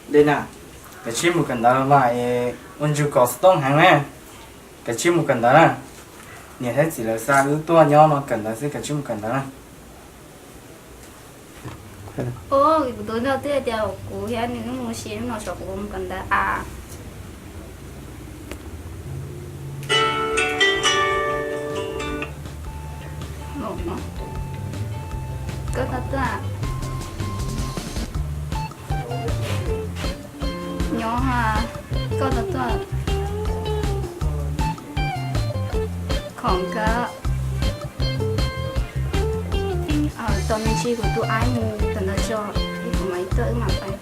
Dej na, kav tsij mus kawm ntawv mas ua ntsug kom xov tooj heev na. Kav tsij mus kawm ntawv na. Niam thiab txiv lawv xa wb tuaj nyob no kawm ntawv xwb, kav tsij mus kawm ntawv na. Kuv tus nrog twb tias kuv thiab nws mus ua si no, tsam kuv mus kawm ntawv a. Koj tau tuaj. Nyob ha, koj tau tuaj. Khoom kawg. Tos me ntsis kuv tus aib mus tom ntawd tso, ib kuv mam li tuaj wb mam pais.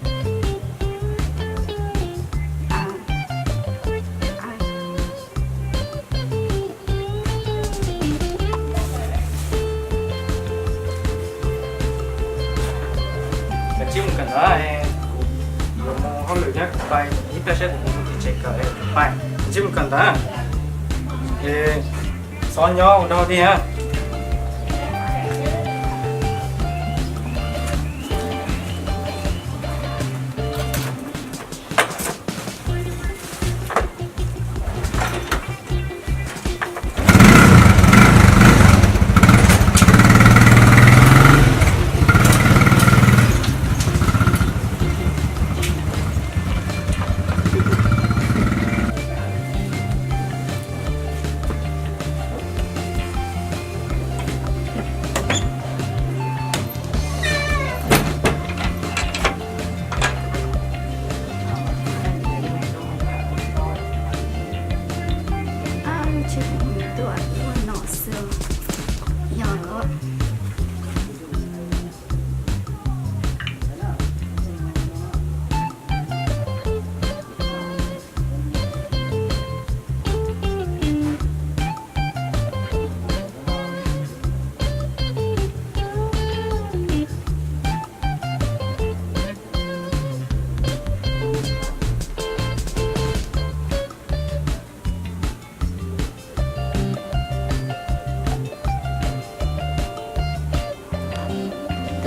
Kav tsij mus kawm ntawv, kuv yuav mus hauj lwm thiab, kuv pais ib pliag saib kuv mus tim tsev kawm, kuv pais. Kav tsij mus kawm ntawv, es txhob nyob ua dog dig na. Tsis, tuaj ua no xwb, yog los.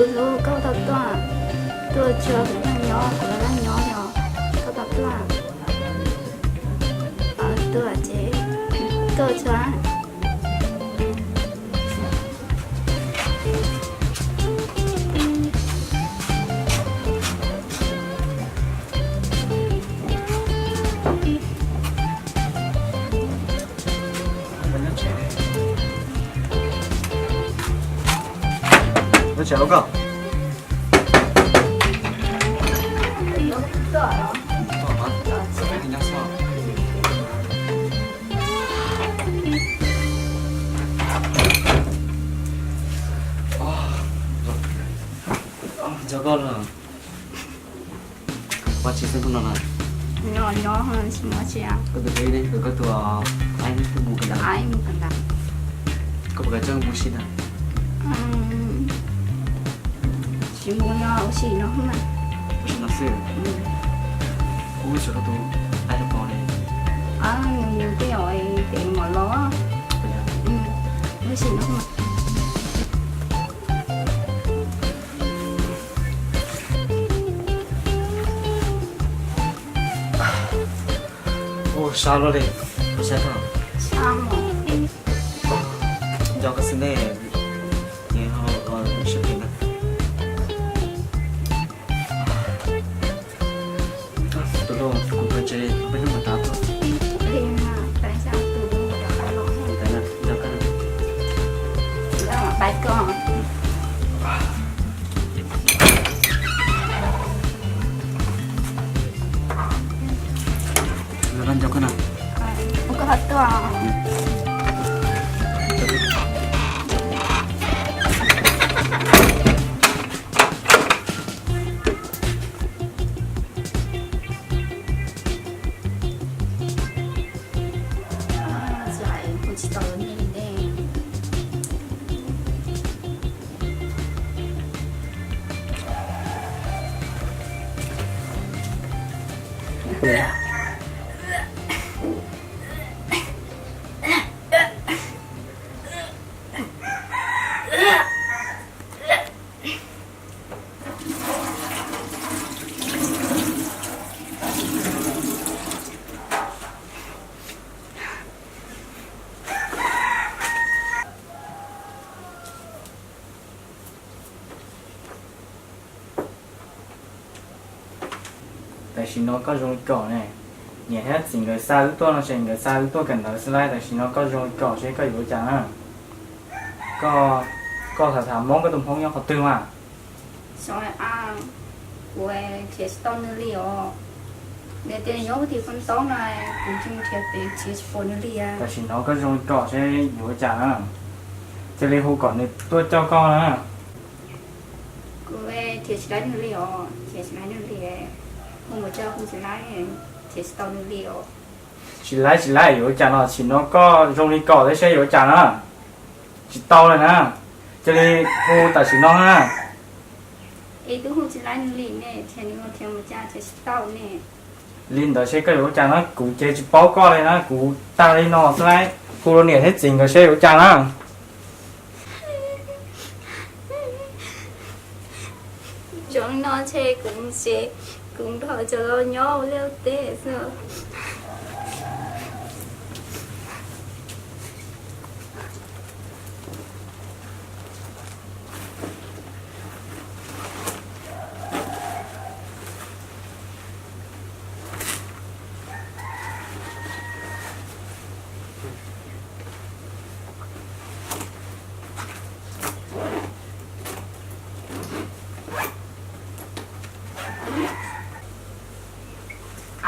Tus hlub, koj tau tuaj, tuaj tso kuv laj nyob, kuv laj laj nyob yog koj tau tuaj. Tuaj ces tuaj tso. Nyob tsev los koj? Nco koj lawm. Ua tsis xwb hnub no na? Nyob nyob tsis muaj tsi. Koj tus peb ne, koj tus aib twb mus kawm ntawv. Aib mus kawm ntawv. Koj puas kam coj mus ua si na? Tsis mus no, ua si no xwb mas. Ua si no xwb? Kuv ua tsis koj tus aib los pau li. Nws mus tej zaum ces mam los. Ua si no xwb mas. Ua sab luaj li, ua sab tag. Nco koj xwb ne, ces ho sab pem na. Tus hlub, kuv pais tsev, peb hnub mam rov tuaj. Nco koj. Nco koj na. Ua koj ho tuaj. Tam sim no koj zoo li kom ne, niam thiab txiv nkawd xa wb tuaj no ces nkawd xa wb tuaj kawm ntawv xwb lauj. Tam sim no koj zoo li kom seb koj yuav ua cas na. Koj, koj tham tham hmoov, koj tus hmoob nyob qhov twg mas? Kuv nrhiav tsis tau nws li os. Nws tias nyob tim Phoos Toob no, kuv tsis nrhiav pem nrhiav tsis pom nws li. Tam sim no koj zoo li kom seb yuav ua cas na. Cia li hu kom nws tuaj coj koj na. Kuv nrhiav tsis tau nws li os, nrhiav tsis tau nws li. Hu mus tso hu tsis laib, nrhiav tsis tau nws li os. Tsis laib tsis laib yuav ua cas no, tam sim no koj zoo li kom thiab seb yuav ua cas na. Tsis tau li na, cia li hu tam sim no na. Ib tug hu tsis laib nws li ne, nrhiav nws los nrhiav mus cas nrhiav tsis tau ne. Li ntawd seb koj yuav ua cas na, kuv ces tsis paub koj li na, kuv tag li no xwb lauj. Hu rau niam thiab txiv nkawd seb yuav ua cas na. Zoo li no ces kuv mus tsev, kuv nrog cov laus nyob ua liaj ua teb xwb.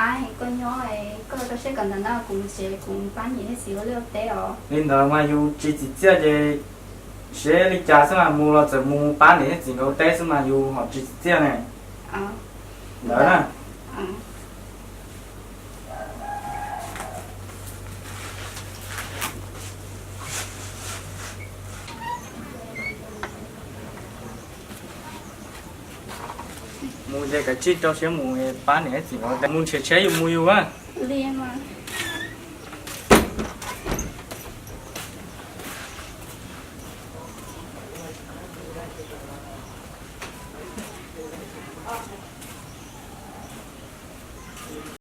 Ab, koj nyob, koj rau siab kawm ntawv na, kuv mus tsev kuv pab niam thiab txiv ua liaj ua teb os. Li ntawd mas yus tsis tsim txiaj ces seb li cas xwb mas, mus los txawm mus pab niam thiab txiv nkawd ua teb xwb mas yus ho tsis tsim txiaj ne. Ntawd na. Mus ces kav tsij rau siab mus pab niam thiab txiv nkawd ua teb, mus nrhiav tsheb yus mus yus a. Li mas.